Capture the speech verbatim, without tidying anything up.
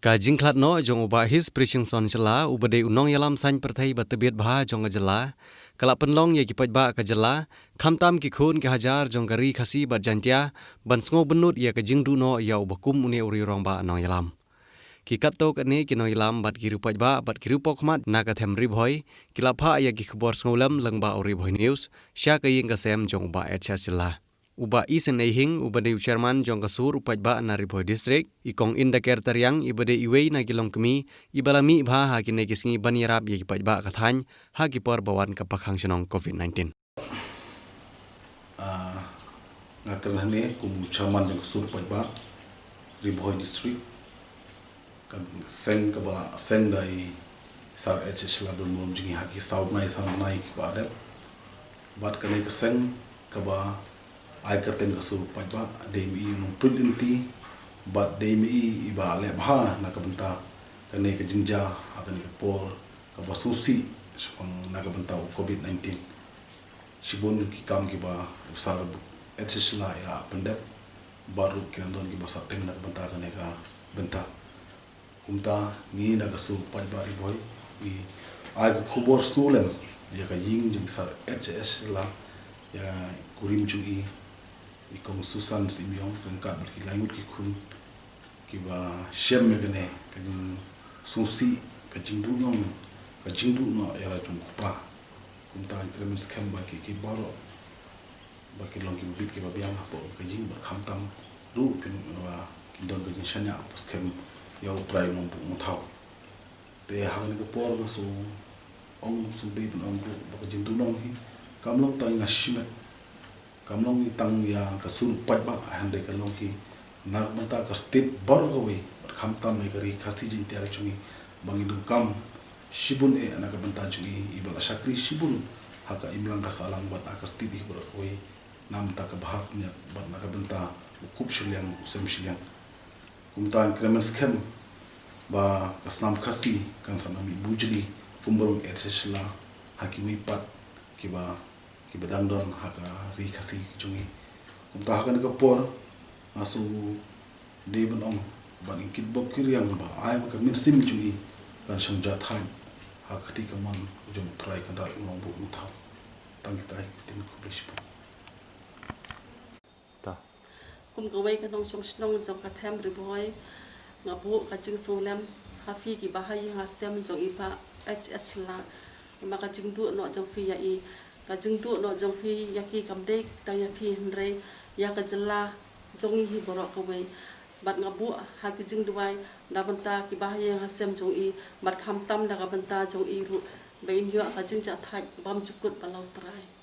Ka jingkhlad noh jong u Bah His Prishingson Shylla, uba dei u nongïalam saiñ pyrthei ba tbiet bha jong ka jylla, ka la pynlong ïa ki paidbah ka jylla, khamtam ki khun ki hajar jong ka ri Khasi bad Jaintia, ban sngewbynnud ïa ka jingduh noh ïa uba kum une u riew rangbah nongïalam. Ki katto katne ki nongïalam bad ki riew paidbah bad ki riew pawkhmat na ka them Ri Bhoi, ki la phah ïa ki khubor sngewlem lyngba u Ri Bhoi News, sha ka ïing ka sem jong u Bah H S Shylla. U Bah Isynei Hing, uba dei u chairman jong ka sur u paidbah na Ri Bhoi District, i Kong Indaker Tariang, iba dei iwei na ki longkmie, iba la mih bha ha kine ki sngi ban ïarap ïa ki paidbah ka thaiñ, ha ki por ba wan ka pakhang shnong COVID nineteen. Ah, nga kren hangne kum u chairman jong ka sur u paidbah, Ri Bhoi District. Ka seng kaba la seng da i Sir H H Shylla Dhon Burom jong ngi ha ki saw bnai saw bnai kiba dep. Bad kane ka seng kaba ai kyrteng ka sur u paidbah, dei ma i u nongpynlynti, bad dei ma i iba leh bha na ka bynta kane ka jingjia ha kane ka por kaba sngewsih shaphang na ka bynta u COVID nineteen. Shibun ki kam kiba u Sir H H Shylla i la pyndep, bad ruh ki la don kiba sah teng na ka bynta kane ka bynta. Kumta ngi na ka sur u paidbah Ri Bhoi, ngi ai ka khubor sngewlem ïa ka ïing jong Sir H H Shylla, ïa i kurim jong i, i Kong Susan Syiemiong, ryngkat bad ki lai ngut ki khun, kiba shem ïa kane ka jingsngewsih, ka jingduhnong, ka jingduh noh ïa la jong u kpa. Kumta ngi kyrmen skhem ba ki, ki baroh ba ki long kiba bit kiba biang hapoh ka ïing bad khamtam ruh kin, ba kin don ka jingshaniah ba skhem ïa U Trai Nongbuh Nongthaw. Te ha kane ka por nga sngew ong, sngew dei ban ong ruh ba ka jingduhnong hi kam long tang ïa nga shimet, kam long tang ïa ka sur u paidbah, hynrei ka long hi na ka bynta ka state baroh kawei, bad khamtam ïa ka ri Khasi Jaiñtia jong ngi, ba ngi donkam shibun eh na ka bynta jong i, iba la shakri shibun ha ka imlang ka sahlang bad ha ka state hi baroh kawei, na ka bynta ka bha ka miat bad na ka bynta u kup shiliang u sem shiliang. Kumta ngi kyrmen skhem ba ka snam Khasi kan sa mih bujli kum ba long H H Shylla ha kiwei pat kiba, kiba dang don ha ka ri Khasi jong ngi. Kumta ha kane ka por nga sngew dei ban ong, ban ïa kitbok kyrïang ba ai ba ka mynsiem jong i kan shong jahthait ha ka kti kamon jong U Trai Kynrad U Nongbuh Nongthaw. Tang kita hi, ktien, khublei shibun. Kum kawei ka nongshong shnong jong ka them Ri Bhoi, nga buh ka jingsngewlem ha phi kiba ha ïing ha sem jong i Bah H H Shylla. Namar ka jingduh noh jong phi ïa i, ka jingduh noh jong phi ïa ki kam dei tang ïa phi hynrei ïa ka jylla jong ngi hi baroh kawei. Bad nga buh ha ki jingduwai na ka bynta kiba ha ïing ha sem jong i, bad khamtam na ka bynta jong i ruh, ba in ïoh ka jingjahthait bymjukut bad la U Trai.